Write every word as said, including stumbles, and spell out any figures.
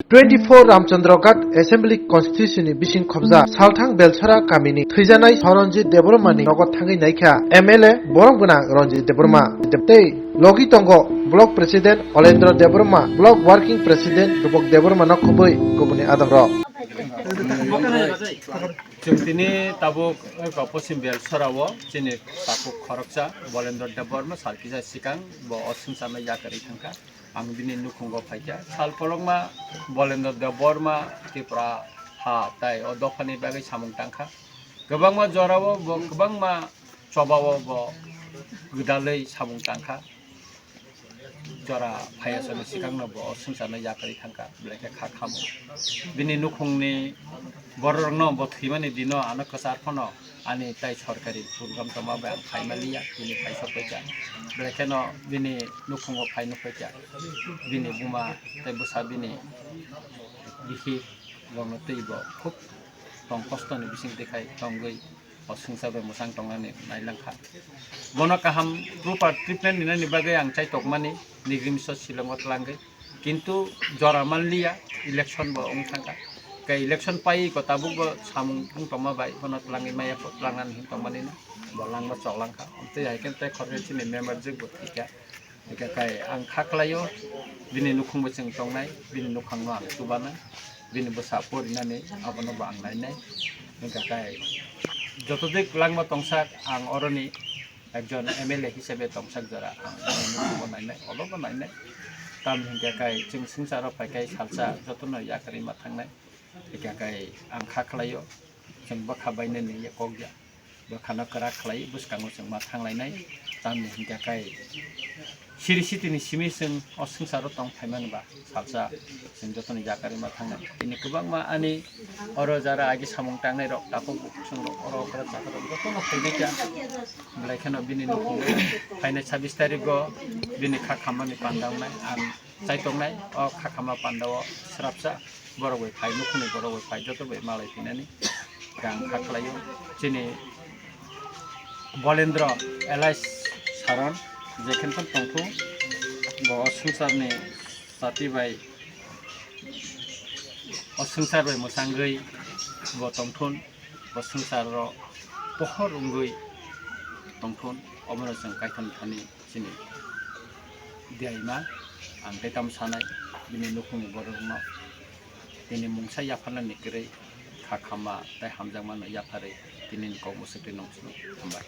Twenty four Ramchandra Ghat Assembly Constituency ni bising khobja Salthang Belsara kamini thwijanai Saranjit Debbarma ni nogo thangwi naikha M L A borom gwnang Ranjit Debbarma tei logi tongo Block President Olendra Debbarma, Block Working President Rupok Debbarma no khobwi kubuni adongrok. Chwng tini tabuk eko Poschim Belsara o chini takhuk khoroksa Bolendra Debbarma sal kisa sikang bo o swngcharno yakarwi thangkha. Ang bini nukhungo phaikha. Sal kolokma Bolendra Debbarma Tripura ha tai o dophani bagwi samung tangkha. Kwbangma jorao bo kwbangma chobao bo gwdalwi samung tangkha. Jora phaiya soni sikangno bo o swngcharno yakarwi thangkha, belai khe kha khamo. Bini nukhungni bororokno bo thwimani dino ano kwchar phano ani tai sorkari program tongma bai ang phaima liya, bini phai sok paikha. Belai kheno bini nukhungo phai nuk paikha. Bini buma tei bwsa bini bihi borokno twi bo khub tong kostoni bising twi khai tongwi o swngchar bai mwchang tongnani nailangkha. Bono kaham proper treatment rinani bagwi ang chaitokmani nigrim so Shillongo twlangwi, kintu jora manliya, election bo wng thangkha. Khe election paiwi ko tabuk bo samung wng tongma bai bono twlangwi maya ko twlangnani hin tongmani no bo langma choklangkha. Tei hai khe tei khoroknwi chini member jwk bo thwikha. Hingkhe kai ang kha khlaio, bini nukhungbo chwng tongnai, bini nukhungno ang chubanai, bini bwsa porinani abono bo ang nainai. Hingkhe kai joto dik langma tongsak ang oroni ekjon M L A hisabe tongsak jora ang bini nukhungbo nainai, olobo nainai. Tamni hingkhe kai chwng swngcharo phaikai salsa jotono yakarwi ma thangnai. Hingkhe kai ang kha khlaio, chwng bwkha bainani ya kok ya. Bwkhano kwrak khlai bwskango chwng ma thanglainai. Tamni hingkha kai siri sitini simi chwng o swngcharo tong phaimani ba salsa chwng jotoni yakarwi ma thangnai. Bini kwbangma ani oro jara agi samung tangnai rok takhuk bukhuk chwng rok oro okra chakra rok jotono phainai kha. Belai kheno bini nukhung phainai sabis tarikgo bini kha khammani panda wngnai ang chaitongnai o kha khamma panda o srapsa. Borok bai phai, nukhungni borok bai phai, joto bai malai phinani rang kha khlaio. Chini Bolendra Elias Saron, jekhen phano tongthung, bo o swngcharni sati bai o swngchar bai mwchangwi bo tongthun, bo swngcharo pohor wngwi tongthun, omono chwng Kaitorni thani chini diaima ang tei tamo sanai bini nukhungni bororokno bini mungsa yapharnani kwrwi kha khamma tei hamjakmano yapharwi tinini kok mwswk twi nung swngo. Hambai.